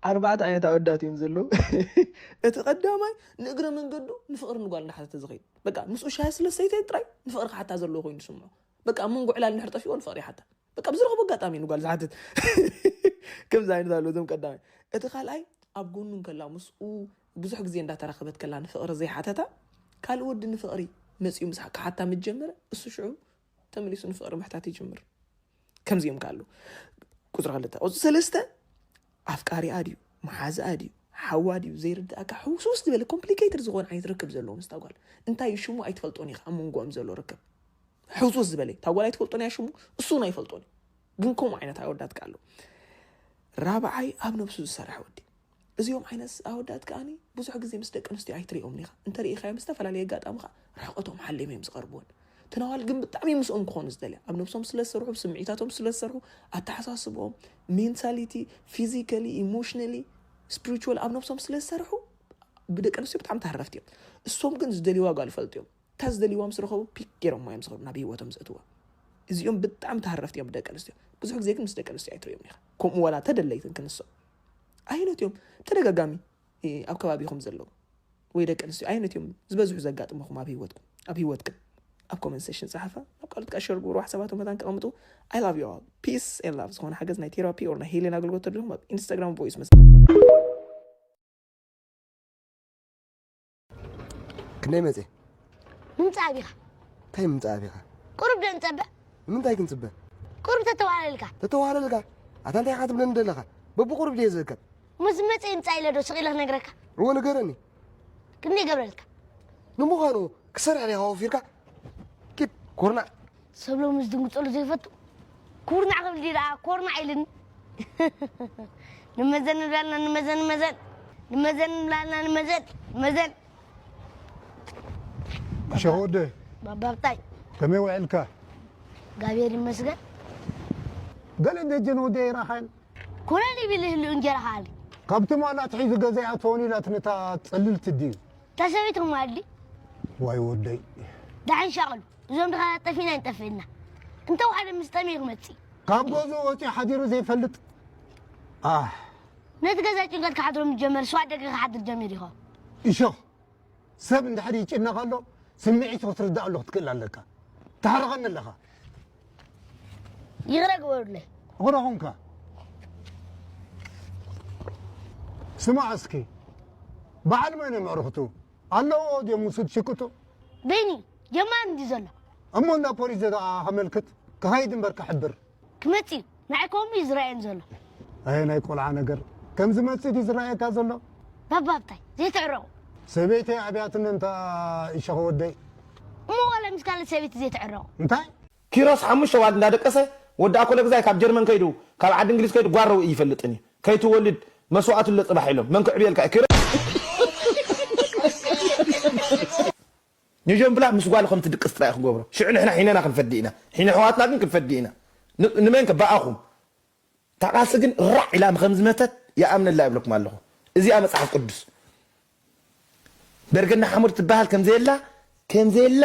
ኣርባዕተ ዓይነት ኣወዳት እዮም ዘለዉ። እቲ ቀዳማይ ንእግረ መንገዱ ንፍቕሪ ንጓል እንዳሓተተ ዝኸይድ፣ በቃ ምስኡ ሻሂ ስለ ሰይተ ጥራይ ንፍቕሪ ክሓታ ዘለዎ ኮይኑ ዝስምዖ። በቃ ኣብ መንጎ ዕላል እንድሕር ጠፊእዎ ንፍቕሪ ይሓታ። በቃ ብዝረኸቦ ኣጋጣሚ ንጓል ዝሓትት። ከምዚ ዓይነት ኣለዉ እዞም ቀዳማይ። እቲ ካልኣይ ኣብ ጎኑ እንከላ ምስኡ ብዙሕ ግዜ እንዳተራኸበት ከላ ንፍቕሪ ዘይሓተታ፣ ካልእ ወዲ ንፍቕሪ መጺኡ ምስ ክሓታ ምስ ጀመረ፣ እሱ ሽዑ ተመሊሱ ንፍቕሪ ምሕታት ይጅምር። ከምዚኦም ከ ኣለዉ። ቁፅሪ ክልተ። ቁፅሪ ሰለስተ፣ ኣፍቃሪኣ ድዩ፣ መሓዝኣ ድዩ፣ ሓዋ ድዩ ዘይርድኣካ፣ ሕውስውስ ዝበለ ኮምፕሊኬትድ ዝኾነ ዓይነት ርክብ ዘለዎ ምስታ ጓል። እንታይ እዩ ሽሙ ኣይትፈልጦን ኢኻ፣ ኣብ መንጎኦም ዘሎ ርክብ ሕውስውስ ዝበለ። እታ ጓል ኣይትፈልጦን እያ ሽሙ፣ እሱ እውን ኣይፈልጦን እዩ። ግን ከምኡ ዓይነት ኣወዳት ከ ኣለዉ። ራብዓይ፣ ኣብ ነብሱ ዝሰርሕ ወዲ። እዚኦም ዓይነት ኣወዳት ከኣኒ ብዙሕ ግዜ ምስ ደቂ ኣንስትዮ ኣይትሪኦም ኢኻ። እንተ ርኢኻዮም ብዝተፈላለየ ኣጋጣሚ ኸኣ ርሕቐቶም ሓልዮም እዮም ዝቐርብወን። ተናዋል ግን ብጣዕሚ ምስኦም ክኾኑ ዝደልያ። ኣብ ነብሶም ስለ ዝሰርሑ፣ ስምዒታቶም ስለ ዝሰርሑ፣ ኣተሓሳስብኦም፣ ሜንታሊቲ፣ ፊዚካሊ፣ ኢሞሽናሊ፣ ስፒሪቹዋል ኣብ ነብሶም ስለ ዝሰርሑ ብደቂ ኣንስትዮ ብጣዕሚ ተሃረፍቲ እዮም። እሶም ግን ዝደልይዋ ጓል ይፈልጡ እዮም። እታ ዝደልይዋ ምስ ረኸቡ ፒክ ገይሮም እዮም ዝኸዱ ናብ ህይወቶም ዘእትዋ። እዚኦም ብጣዕሚ ተሃረፍቲ እዮም ብደቂ ኣንስትዮ። ብዙሕ ግዜ ግን ምስ ደቂ ኣንስትዮ ኣይትርእዮም ኢኻ። ከምኡ ዋላ ተደለይትን ክንሶም። ኣየኖት እዮም ተደጋጋሚ ኣብ ከባቢኹም ዘለዉ ወይ ደቂ ኣንስትዮ ኣየኖት እዮም ዝበዝሑ ዘጋጥሙኹም ኣብ ህይወትኩም ኣብ ህይወትክን? ኣብ ኮመንት ሴሽን ጸሓፋ። ናብ ካልኦት ከኣ ሸር ግበሩ። ሓሳባቶም መታን ከቐምጡ። I love you all. Peace and love። ዝኾነ ሓገዝ ናይ ቴራፒ or ናይ ሄሌን ኣገልግሎት ተድልኹም ኣብ ኢንስታግራም ቮይስ መስ ክንደይ መጽእ? ምምጻእ ኣቢኻ እንታይ ምምጻእ ኣቢኻ? ቁሩብ ዶ ንጸበ ንምንታይ ክንጽበ? ቁሩብ ተተዋለልካ ተተዋለልካ ኣታ እንታይ ኢኻ ትብለኒ ዘለኻ? በብቁሩብ ድየ ዝእከብ? ምስ መጽእ ይምጻእ ኢለ ዶ ስቕ ኢለ ክነግረካ እዎ ንገረኒ። ክንደይ ገብረልካ ንምዃኑ ክሰርሕ ዲኻ ወፊርካ? ኪድ ኮርናዕ ሰብ ሎሚ ዝድንግጸሉ ዘይፈቱ ኩርናዕ ክብል ድዩ ደኣ ኮርናዕ ኢልኒ ንመዘን ንብላልና ንመዘን ንመዘን ንመዘን ንብላልና ንመዘን ንመዘን ሸወደ ባባብታይ ከመይ ውዕልካ? ጋብሔር ይመስገን ገለ ደጀን ወደ ይራኻን ኮነ ሊብል ህሉ እንጀራ ካሊ ካብቲ ማላት ሒዙ ገዛ ይኣትወን ኢላት ነታ ጸልልቲ ድዩ? ተሰቢትኩም ኣሊ ዋይ ወደይ ዳሕን ሻቕሉ እዞም ድኻ ጠፊና ይንጠፍእና እንተ ሓደ ምስ ጠሚ ክመጽእ ካብ ገዝኡ ወፂኡ ሓዲሩ ዘይፈልጥ ኣህ ነቲ ገዛ ጭንቀት ክሓድሮ ምስ ጀመር ስዋ ደገ ክሓድር ጀሚሩ ይኸውን እሾ ሰብ እንድሕር ይጭነቕ ኣሎ ስምዒቱ ክትርዳእ ኣሎ ክትክእል ኣለካ ትሓርቐኒ ኣለኻ ይቕረ ግበሩለይ እኽረ ኹንካ ስማዕ እስኪ በዓል መን እዮም ኣዕርኽቱ ኣለዎ ድዮም ውሱድ ሽቅጡ በይኒ ጀማሪ እንዲ ዘሎ እሞ እንዳ ፖሊስ ዘተኣ ከመልክት ክኸይድ እምበር ክሕብር ክመጽእ እዩ ንዓይ ከምኡ እዩ ዝረኣየን ዘሎ ኣየ ናይ ቆልዓ ነገር ከም ዝመጽእ ድዩ ዝረኣየካ ዘሎ ባባብታይ ዘይትዕረቑ ሰበይተይ ኣብያትኒ እንታ ይሸኸ ወደይ እሞ ዋላ ምስ ካልእ ሰበይቲ ዘይትዕረቑ እንታይ ኪሮስ ሓሙሽተ ዋል እንዳደቀሰ ወዲ ኣኮለ ግዛይ ካብ ጀርመን ከይዱ ካብ ዓዲ እንግሊዝ ከይዱ ጓረው ይፈልጥን እዩ ከይትወልድ መስዋዕቱ ኣሎ ፅባሕ ኢሎም መን ክዕብየልካ እዩ ኪሮስ ንጀምብላ ምስ ጓሉ ከም ትድቅስ ጥራይ ክገብሮ ሽዑ ንሕና ሒነና ክንፈዲ ኢና ሒነ ኣሕዋትና ግን ክንፈዲ ኢና ንመን ከ ብኣኹም ታቃሲ ግን ራዕ ኢላ ከም ዝመተት ይኣምነላ ይብለኩም ኣለኹ እዚኣ መፅሓፍ ቅዱስ በርገና ሓሙድ ትበሃል ከምዘየላ ከምዘየላ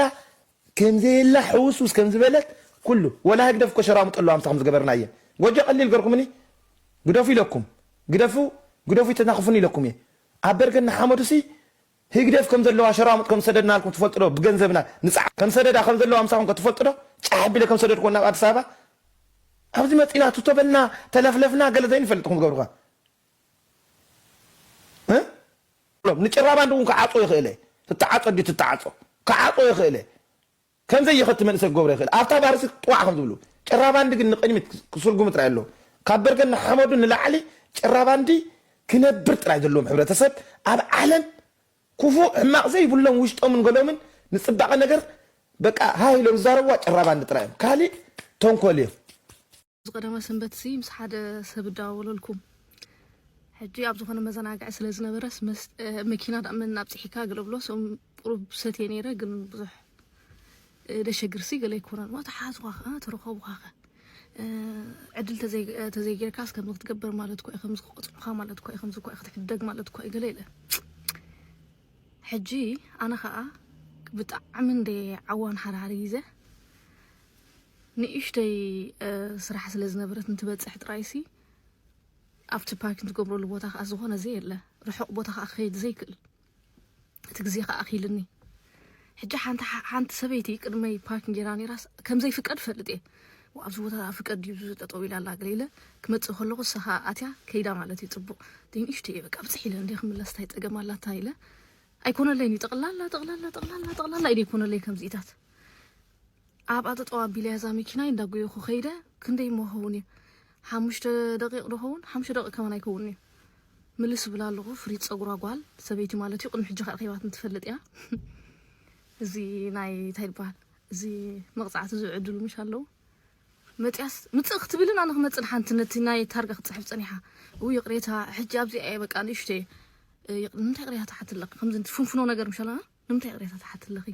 ከምዘየላ ሕውስውስ ከምዝበለት ኩሉ ወላ ህግደፍ እኮ ሸራሙጥ ኣለዋ ምሳኹም ዝገበርናየ ጎጆ ቀሊል ገርኩምኒ ግደፉ ኢለኩም ግደፉ ግደፉ ይተናኽፉኒ ኢለኩም እየ ኣብ በርገና ሓመዱሲ ህግደፍ ከም ዘለዋ ሸራሙጥ ከም ዝሰደድናልኩም ትፈልጡ ዶ ብገንዘብና ንፃዕ ከም ሰደዳ ከም ዘለዋ ምሳኹም ከ ትፈልጡ ዶ ጫሕ ኣቢለ ከም ሰደድኩዎ ናብ ኣዲስ ኣበባ ኣብዚ መፂና ቱቶ በልና ተለፍለፍና ገለ ዘይንፈልጥ ኹም ዝገብርካ እ? ንጭራባንዲ እውን ክዓፆ ይኽእለ ትተዓፆ ዲ ትተዓፆ ክዓፆ ይኽእለ ከምዘይ ይኸቲ መንእሰይ ክገብሮ ይኽእል ኣብታ ባርሲ ጥዋዕ ከም ዝብሉ ጭራባንዲ ግን ንቅድሚት ክስርጉሙ ጥራይ ኣለዎ ካብ በርገን ንሓመዱ ንላዕሊ ጭራባንዲ ክነብር ጥራይ ዘለዎም ሕብረተሰብ ኣብ ዓለም ክፉእ ሕማቕ ዘይብሎም ውሽጦምን ገሎምን ንፅባቐ ነገር በቃ ሃህ ኢሎም ዝዛረብዋ ጭራባንዲ ጥራይ እዮም ካሊእ ተንኮል እዮም ዝቀደመ ሰንበት ሲ ምስ ሓደ ሰብ እዳዋወለልኩ ሕጂ ኣብ ዝኾነ መዘናግዒ ስለ ዝነበረስ መኪና ዳእመን ኣብፅሒካ ገለ ብሎ ቁሩብ ሰትየ ነይረ ግን ብዙሕ ደሸግር ሲ ገለ ኣይኮነን ሞ ተሓትኳ ከ ተረኸቡካ ከ ዕድል ተዘይጌርካስ ከምዚ ክትገብር ማለት ኮ ከምዚ ክቆፅዑካ ማለት ኮ ከምዚ ኮ ክትሕደግ ማለት ኮ ገለ ኢለ ሕጂ ኣነ ከዓ ብጣዕሚ እንደ ዓዋን ሓደ ሓደ ግዜ ንእሽተይ ስራሕ ስለ ዝነበረት ንትበፅሕ ጥራይሲ ኣብቲ ፓርኪንግ ትገብረሉ ቦታ ከዓ ዝኾነ ዘየለ፣ ርሑቕ ቦታ ከዓ ክኸይድ ዘይክእል፣ እቲ ግዜ ከዓ ኣኺልኒ። ሕጂ ሓንቲ ሓንቲ ሰበይቲ ቅድመይ ፓርኪንግ ጌራ ነይራስ ከም ዘይፍቀድ ፈልጥ እየ። ኣብዚ ቦታ ፍቀድ ድዩ ጠጠው ኢላ ኣላ ገለ ኢለ ክመፅእ ከለኹ ንሳ ከዓ ኣትያ ከይዳ ማለት እዩ። ፅቡቕ ንእሽተይ እየ በቃ ብፅሕ ኢለ እንደ ክምለስ እንታይ ፀገም ኣላታ ኢለ ኣይኮነለይን እዩ። ጠቕላላ ጠቕላላ ጠቕላላ ጠቕላላ ኢደ ኣይኮነለይ ከምዚኢታት ኣብኣ ጠጠው ኣቢለያ እዛ መኪናይ እንዳጎየኹ ከይደ። ክንደይ እሞ ኸውን እዩ ሓሙሽተ ደቂቕ ዶኸውን ሓሙሽተ ደቂቕ ከማን ኣይከውን እዩ። ምልስ ብላ ኣለኹ ፍሪት ፀጉራ ጓል ሰበይቲ ማለት እዩ። ቅድሚ ሕጂ ከዓ ከይባት እንትፈልጥ እያ። እዚ ናይ እንታይ ይበሃል እዚ መቕፃዕቲ ዝዕድሉ ምሽ ኣለዉ። መፅያስ ምፅእ ክትብልን ኣነ ክመፅእ ሓንቲ ነቲ ናይ ታርጋ ክትፅሕፍ ፀኒሓ። እው ይቕሬታ ሕጂ ኣብዚኣ እየ በቃ ንእሽተይ ንምንታይ ቅሬታ ትሓትለኺ ከምዚ ፍንፍኖ ነገር ምሻላ ንምንታይ ቅሬታ ትሓትለኺ?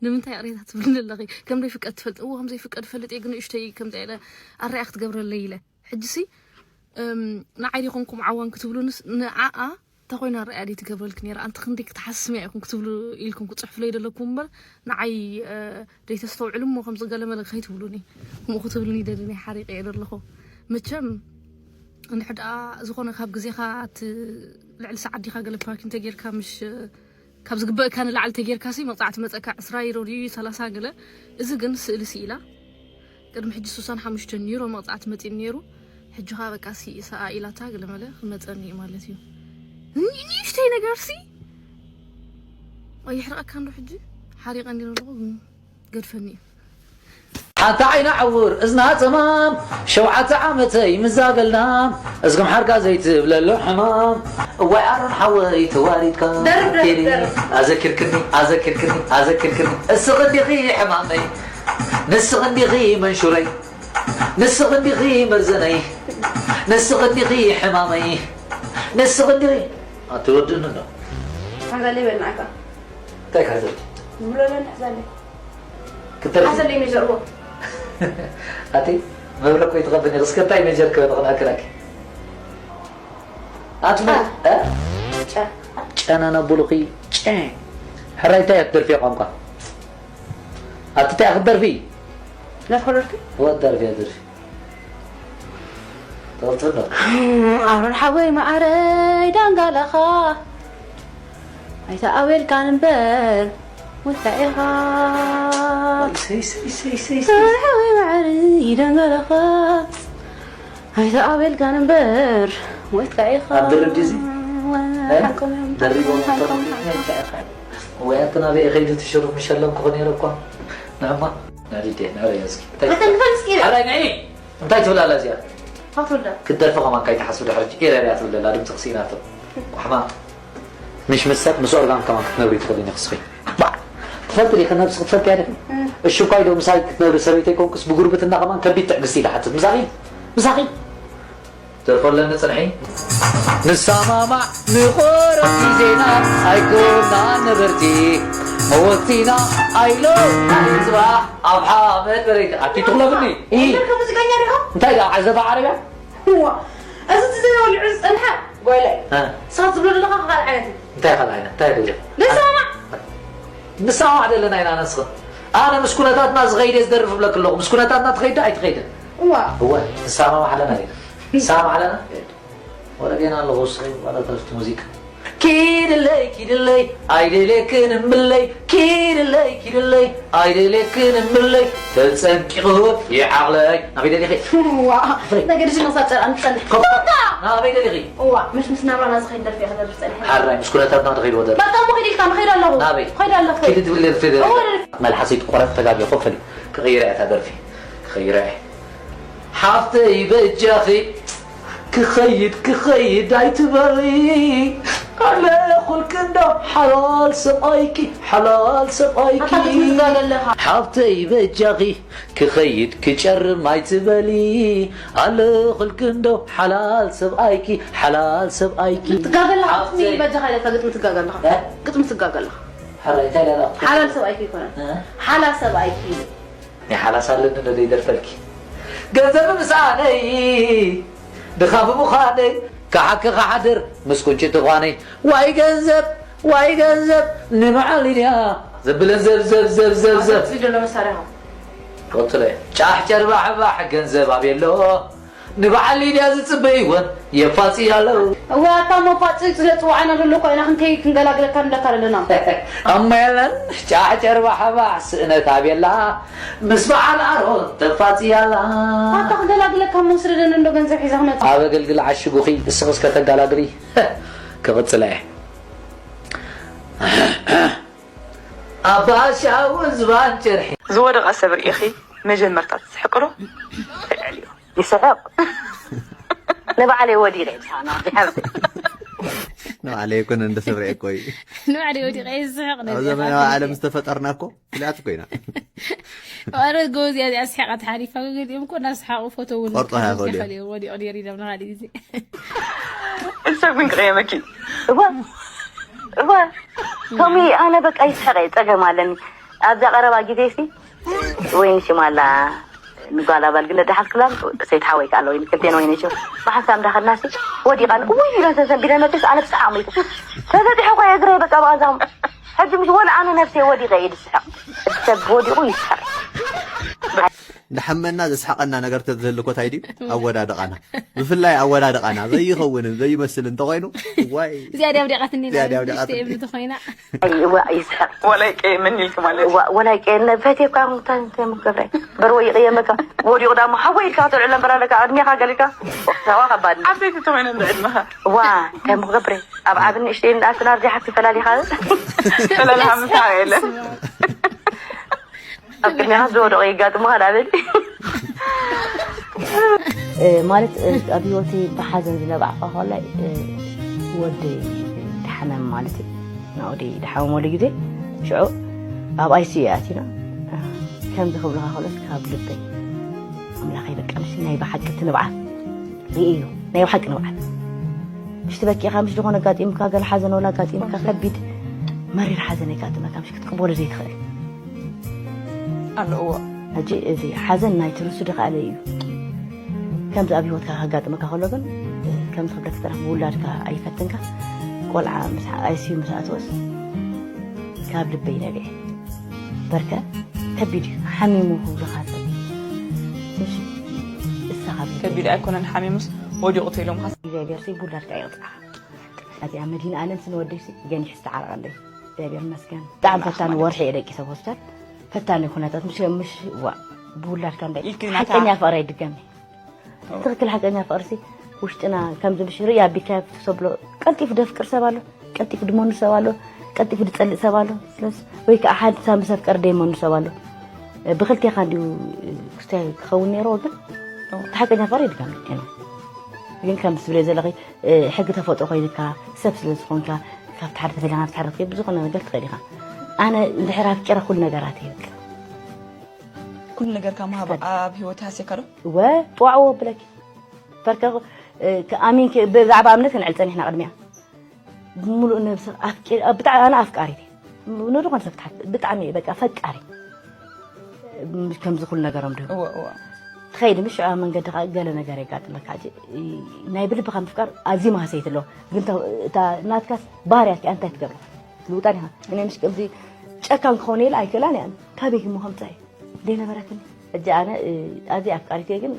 ንምንታይ ቅሬታ ትብልኒ ኣለኺ? ከም ዘይፍቀድ ትፈልጥ እዎ ከም ዘይፍቀድ ፈልጥ እየ ግን ንእሽተይ ከም ዘለ ኣረያ ክትገብረለይ ኢለ ሕጂሲ ንዓይ ዲኹም ኩም ዓዋን ክትብሉንስ ንዓኣ እንተ ኮይና ረኣያ ደይ ትገብረልኪ ነይራ ኣንቲ ክንደይ ክትሓስምያ ኢኹም ክትብሉ ኢልኩም ክፅሕፍለይ ደለኩም እምበር ንዓይ ደይ ተስተውዕሉ እሞ ከምዚ ገለመለ ከይትብሉኒ። ከምኡ ክትብሉኒ ደሊ ናይ ሓሪቀ እየ ደለኹ። መቸም እንድሕር ደኣ ዝኾነ ካብ ግዜኻ እቲ ልዕሊ ሰዓት ዲኻ ገለ ፓርኪ እንተጌርካ ምሽ ካብ ዝግበእካ ንላዕሊ ተጌርካ ሲ መቕፃዕቲ መፀካ ዕስራ ዩሮ ድዩ ሰላሳ ገለ። እዚ ግን ስእሊ ስኢላ ቅድሚ ሕጂ ሱሳን ሓሙሽተ ዩሮ መቕፃዕቲ መፂኡ ነይሩ። ሕጂ ኸዓ በቃ ሲ ሰኣ ኢላታ ገለመለ ክመፀኒ እዩ ማለት እዩ። ንእሽተይ ነገር ሲ ኣይሕርቐካ እንዶ ሕጂ ሓሪቐ እንዲ ኣለኹ ግን ገድፈኒ እዩ። ሓንቲ ዓይና ዕውር እዝና ጸማም ሸውዓተ ዓመተይ ምዛበልና እዝግም ሓርጋ ዘይትብለሉ ሕማም እዋይ ኣሮን ሓወይ ተዋሪድካ ደርፍ፣ ደርፍ፣ ቴዲ ደርፍ። ኣዘኪርክኒ ኣዘኪርክኒ ኣዘኪርክኒ እስኺ እንዲኺ ሕማመይ ንስኺ እንዲኺ መንሹረይ ንስኺ እንዲኺ መርዘነይ ንስኺ እንዲኺ ሕማመይ ንስኺ እንዲኺ ኣትወድእኒ እንዶ ሓዛለይ በልናዕካ እንታይ ካዘል ዝብሎ ለን ሓዛለይ ክትደርፊ ሓዘለይ መጀርዎ ኣቲ መብረቅ ወይ ትኸብኒ እስከ እንታይ መጀር ከበለ ክናክናክ ኣቲ ጨ ጨና ናቡሉኺ ጨ ሕራይ እንታይ ክትደርፊ ቋንቋ ኣቲ እንታይ ክትደርፊ ለፈለልክ ወደርፊ ደርፊ ተወጥሎ ኣሮን ሓወይ ማዓረይ ዳንጋላኻ ኣይተኣበልካን እምበር ወታኢኻ ሓወይ ማዓረይ ዳንጋላኻ ኣይተኣበልካን እምበር ወታኢኻ ኣብ ድርብ ድዚ? ሓቆም እዮም፣ ደሪቦም ሓቆም፣ ሓቆም፣ ሓቆም። ወይ ኣንተ ናበይ ከይዱ ትሽሩፍ ምሸሎም ክኾን ነይረ እኳ ንዕማ ናዲዴ ናበይ እስኪ እንታይ ኣታ ንፈልስ ኪዳ ኣራይ ንዒ እንታይ ትብል ኣላ እዚኣ? ፋትወልዳ ክትደርፊ ከማን ካይትሓስቢ ድሕሪ ኤረርያ ትብል ኣላ ድምፂ ክስኢናቶ ቋሕማ ምሽ ምስ ሰብ ምስ ኦርጋን ከማን ክትነብሪ ትኽእሊ ንኽስኺ ባዕ ትፈልጢ ዲኺ ነብሲ ክትፈልጥያ ዲኺ እሺ እኳ ኢዶ ምሳይ ክትነብሪ ሰበይተይ ኮንኩስ ብጉርብትና ከማን ከቢድ ትዕግስቲ ኢለ ሓትት ምሳኺ ምሳኺ ደርፎ ኣለኒ ፅንሒ ንሰማማዕ ንቆረብ ግዜና ኣይኮና ነበርቲ መወቲና ኣይሎና ንፅባሕ ኣብ ሓመድ በረይቲ ኣቲ ትኽለብኒ ኢ ሙዚቀኛ ዲኻ እንታይ ደኣ ዓዘባ ዓረብያ እዋ እዚ ትዘይ ወሊዑ ዝፀንሐ ጓይለ እ። ንስኻ ትብሎ ዘለኻ ካልእ ዓይነት እዩ እንታይ ካልእ ዓይነት እንታይ ደለ ንሰማማዕ ንሰማማዕ ዘለና ኢና ነስኽን ኣነ ምስ ኩነታትና ዝኸይደ ዝደርፍ ብለክ ኣለኹ ምስ ኩነታትና ትኸይደ ኣይትኸይደ እዋ እወ ንሰማማዕ ኣለና ኢና ንሰማማዕ ኣለና ወረጌና ኣለኹ ስኸይ ማለት ኣብቲ ሙዚቃ ኪድለይ ኪድለይ ኣይደልየክን እምብለይ ኪድለይ ኪድለይ ኣይደልየክን እምብለይ ተፀንቂቑ ይዓቕለይ ናበይ ደሊኺ ዋ ነገር ሽነሳ ጨርኣን ትፀንሕ ናበይ ደሊኺ እዋ ምሽ ምስ ናብራና ዝኸይድ ደርፊ እያ ክነብር ፀኒሐ ሓራይ ምስ ኩነታትና ንኸይድ ወደር በቃ እሞ ኸይድ ኢልካ ንኸይድ ኣለኹ ናበይ ኸይድ ኣለኹ ኸይድ ትብል ደርፊ ደር ኸይድ ኣለኹ መልሓሰይ ትቆረጥ ተጋጊ ኮፈል ክቕይራ እያ እታ ደርፊ ክኸይራ እየ ሓፍተይ በጃኺ ክኸይድ ክኸይድ ኣይትበሊ ኣለኹልኪ እንዶ ሓላል ሰብኣይኪ ሓላል ሰብኣይኪ ኣታ ክትምዝጋገ ኣለኻ ሓፍተይ በጃኺ ክኸይድ ክጨርም ኣይትበሊ ኣለኹልኪ እንዶ ሓላል ሰብኣይኪ ሓላል ሰብኣይኪ ትጋገ ኣለኻ ሓፍተይ ግጥሚ በጃኻ ኢለካ ግጥሚ ትጋገ ኣለኻ እ? ግጥሚ ትጋገ ኣለኻ ሓራይ እንታይ ዳላ ሓላል ሰብኣይኪ ይኮነ እ? ሓላል ሰብኣይኪ ናይ ሓላስ ኣለኒ ዶ ዘይደርፈልኪ ገንዘብ ምሳነይ ድኻ ብምዃነይ ክሓኪ ክሓድር ምስ ቁንጭ ትዃነይ ዋይ ገንዘብ ዋይ ገንዘብ ንመዓል ድያ ዘብለን ዘብዘብዘብዘብዘብ እዚ ዘሎ መሳርያ ቀጥለ ጫሕ ጨርባሕባሕ ገንዘብ ኣበሎ ንበዓል ሊድያ ዝጽበይወን የፋጽያ ኣለዉ። እዋ ኣታ መፋጽ ስለ ጽዋዕና ዘሎ ኮይና ክንከይ ክንገላግለካ ንደካ ኣለና። ኣማ የለን ጫዕጨር ባሕባሕ ስእነት ኣቤላ ምስ በዓል ኣሮን ተፋጽያ ኣላ። ኣታ ክገላግለካ መስርደን እንዶ ገንዘብ ሒዛ ክመጽእ። ኣብ ኣገልግል ዓሽጉኺ እስኺ እስከ ተጋላግሊ ክቕጽላ እየ። ኣባሻውን ዝባን ጭርሒ ዝወደቐ ሰብ ርኢኺ መጀመርታ ትስሕቂ ዶ ትዕልልዮ? ይስሕቕ። ንባዕለይ ወዲቐ ይብሳና ሓብቲ ንባዕለይ ኣይኮነ እንደ ሰብ ርኤ እኮ እዩ ንባዕለይ ወዲቐ ይስሕቕ ኣብ ዘመናዊ ዓለም ዝተፈጠርና እኮ ፍልያት እኮ ኢና ማለት ጎበዝ እያ እዚኣ ስሒቓ ተሓሊፋ ገሊኦም እኮ እናስሓቑ ፎቶ እውን ቆርጦ እያ ከልዮ። ወዲቑ ነይሩ ኢሎም ንካሊእ ግዜ ሰብ ግን ክቕየመኪ እወ እወ ከምኡ ኣነ በቃ ይስሕቐ ጸገም ኣለኒ ኣብዛ ቀረባ ግዜ ሲ ወይኒ ሽማላ ንጓል ኣባል ግን ደሓልክላን ሰይት ሓወይ ከኣ ወይኒ ክልቴን ወይኒ ሽም ብሓንሳብ እንዳኸድናሲ ወዲቓን ውይ ኢለን ተሰንቢለን መጥስ ኣነ ብሰሓቕ ሞይተ ተበዲሐ እኳ እግረይ በቃ ብቐንዛኹም ሕጂ ምስ ወላ ኣነ ነብሰይ ወዲቐ እየ ዝስሕቕ ሰብ ወዲቑ ይስሕቕ ንሓመና ዘስሓቐና ነገር ተዝህልኮ ታይ ድዩ ኣወዳድቓና ብፍላይ ኣወዳድቓና ዘይኸውንን ዘይመስል እንተኾይኑ ዋይ እዚኣ ዲያ ውዲቓትኒ እዚኣ ዲያ ውዲቓትኒ። እምኒ ተኾይና ይስሕቕ ወላይ ቀየመኒ ኢልኪ ማለት እዩ። ወላ ይቀየመ ፈትየካ እንታይ እንታይ ምገብረ በርወ ይቀየመካ ወዲቑ ዳሞ ሓወይ ኢልካ ተልዕሎ እምበር ኣለካ ቅድሜኻ ገሊካ ሰዋ ከባድ እዩ። ዓበይቲ ተኾይነ እንደ ዕድመኻ ዋ እንታይ ምገብረ ኣብ ዓብ ንእሽተይ እንዳኣትና ኣብዚሓ ትፈላሊኻ ፈለልሃ ምሳዕ የለን ኣብ ቅድሜኻ ዝወደቑ የጋጥሙኻ ዳበል ማለት ኣብ ህይወተይ ብሓዘን ዝነባዕኳ ከላይ ወደይ ድሓመም ማለት እዩ ናወደይ ድሓመመሉ ግዜ ሽዑ ኣብ ኣይሲዩ ኣቲና ከምዚ ክብልኻ ከሎስ ካብ ልበይ ኣምላኸይ በቃ ምስ ናይ ብሓቂ ትንብዓት ርእዮ ናይ ብሓቂ ንብዓት ምሽ ትበኪኻ ምሽ ዝኾነ ኣጋጢምካ ገለ ሓዘን ወላ ኣጋጢምካ ከቢድ መሪር ሓዘን የጋጥመካ ምሽ ክትቅበሎ ዘይትኽእል ኣለዎ ሕጂ እዚ ሓዘን ናይ ትርሱ ድኸኣለ እዩ ከምዚ ኣብ ህይወትካ ከጋጥመካ ከሎ ግን ከምዚ ክብለክ ዝጠረፍ ብውላድካ ኣይፈትንካ ቆልዓ ምስ ኣይስዩ ምስ ኣትወስ ካብ ልበይ ነቢዐ በርከ ከቢድ እዩ ሓሚሙ ክብሉኻ ሰብ እሳ ካብ ልበይ ከቢድ ኣይኮነን ሓሚሙስ ወዲቑ ተኢሎምካ እግዚኣብሔር ሲ ብውላድካ ይቕፅዓኻ እዚኣ መድሂን ኣለም ስንወደይ ሲ ገኒሕ ዝተዓረቐለይ እግዚኣብሔር ይመስገን ብጣዕሚ ፈታኒ ወርሒ እየ ደቂሰ ሆስፒታል ፈታኒ ኩነታት ምሽ ምሽ ዋ ብውላድካ እንታይ ሓቀኛ ፍቕሪ ኣይድገም ትኽክል ሓቀኛ ፍቕርሲ ውሽጥና ከምዚ ምሽ ርእያ ቢካ ትሰብሎ ቀልጢፉ ደፍቅር ሰብ ኣሎ ቀልጢፉ ድመኑ ሰብ ኣሎ ቀልጢፉ ድጸልእ ሰብ ኣሎ ስለዚ ወይ ከዓ ሓደ ሳብ ምስ ኣፍቀር ደይመኑ ሰብ ኣሎ ብክልቴኻ እንዲዩ ክስታይ ክኸውን ነይርዎ ግን እቲ ሓቀኛ ፍቕሪ ይድገም ግን ከም ትብለይ ዘለኺ ሕጊ ተፈጥሮ ኮይንካ ሰብ ስለ ዝኾንካ ካብቲ ሓደ ተፈሊኻ ናብቲ ሓደ ክትከይድ ብዝኾነ ነገር ትኽእል ኢኻ ኣነ እንድሕር ኣፍቂረ ኩሉ ነገራት ይብል ኩሉ ነገርካ ምሃብ ኣብ ህይወት ሃስየካ ዶ ወ ጥዋዕዎ ብለኪ ፈርከ ኣሚንኪ ብዛዕባ እምነት ክንዕል ፀኒሕና ቅድሚያ ብምሉእ ነብሲ ኣፍቂር ብጣዕሚ ኣነ ኣፍቃሪት እየ ንድኾን ሰብ ትሓት ብጣዕሚ እየ በቃ ፈቃሪ ከምዚ ኩሉ ነገሮም ድሁ እወ እወ ትኸይድ ምሽ ኣብ መንገዲ ከዓ ገለ ነገር የጋጥመካ ሕጂ ናይ ብልብኻ ምፍቃር ኣዝዩ ማህሰይቲ ኣለዎ ግን እታ ናትካስ ባህርያት ከኣ እንታይ ትገብራ ትልውጣን ኢኻ እነ ምሽ ከምዚ ጨካን ክኸውን ኢለ ኣይክእላን እያ ካበይ ክሞ ከምፃ እዩ ዘይነበረትኒ ሕጂ ኣነ ኣዝየ ኣፍቃሪት እየ ግን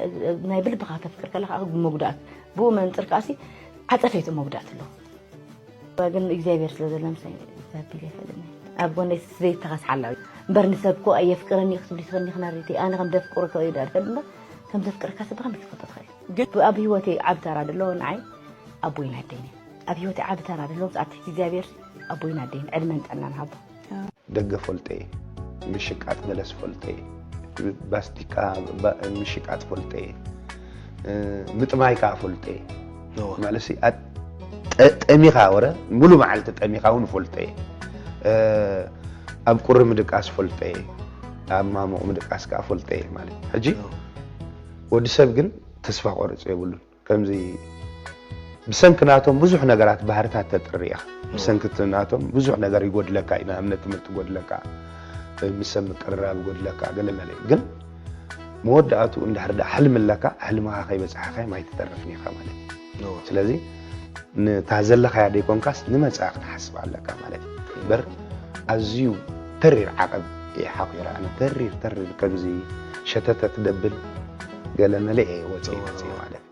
ናይ ብልብኻ ተፍቅር ከለኻ መጉዳእት ብኡ መንፅር ከኣሲ ዓፀፈይቱ መጉዳእት ኣለዎ ግን እግዚኣብሔር ስለ ዘሎ ምሳይ ዛቢል ኣይፈልጥን ኣብ ጎነይ ስበይትኻ ስሓላ እምበር ንሰብ ኮ ኣየፍቅረኒ ክትብሊ ትኽእልኒ ክናሪቲ ኣነ ከም ደፍቅሮ ከይዳ ድፈል እምበር ከም ዘፍቅረካ ሰብ ብኸመይ ክትፈልጦ ትኽእል ግን ኣብ ህይወተይ ዓቢ ተራ ደሎ ንዓይ ኣቦይን ኣደይን ኣብ ህይወተይ ዓቢ ተራ ደሎ ምስ ኣብ ትሕቲ እግዚኣብሔር ኣቦይን ኣደይን ዕድመን ጥዕናን ሃቦ ደገ ፈልጠ እየ ምሽቃጥ በለስ ፈልጠ እየ ባስቲካ ምሽቃጥ ፈልጠ እየ ምጥማይ ከዓ ፈልጠ እየ ማለት ጠሚኻ ወረ ሙሉ መዓልቲ ጠሚኻ እውን ፈልጠ እየ ኣብ ቁሪ ምድቃስ ፈልጠ እየ ኣብ ማሙቕ ምድቃስ ከዓ ፈልጠ እየ ማለት ሕጂ ወዲ ሰብ ግን ተስፋ ቆርፅ የብሉን ከምዚ ብሰንኪ ናቶም ብዙሕ ነገራት ባህርታት ተጥሪ ኢኻ ብሰንኪ ናቶም ብዙሕ ነገር ይጎድለካ እዩ ንኣብነት ትምህርቲ ይጎድለካ ምስ ሰብ ምቅርራብ ይጎድለካ ገለ መለ ግን መወዳእትኡ እንድሕር ዳ ሕልሚ ኣለካ ሕልምኻ ከይበፅሓኻዮም ኣይትተርፍን ኢኻ ማለት እዩ ስለዚ ንታ ዘለኻያ ደይኮንካስ ንመፃኢ ክትሓስብ ኣለካ ማለት እዩ እምበር ኣዝዩ ተሪር ዓቐብ እየ ሓኺረ ኣነ ተሪር ተሪር ከምዚ ሸተተት ደብል ገለ መለ እየ ወፅእ መፅእ ማለት እዩ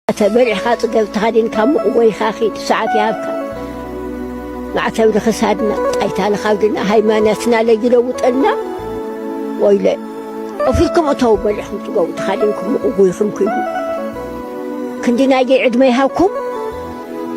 ተበሊዕኻ ጽገብ ተኸዲንካ ምቕወይኻ ኺድ ሰዓት ይሃብካ። ማዕተብ ንኽሳድና ጣይታ ንኻብድና ሃይማኖትና ለይለውጠልና። ወይለ፣ ኦፊርኩም እተው በሊዕኹም ጽገቡ ተኸዲንኩም ምቕጉይኹም ክይዱ። ክንዲ ናይገይ ዕድመ ይሃብኩም።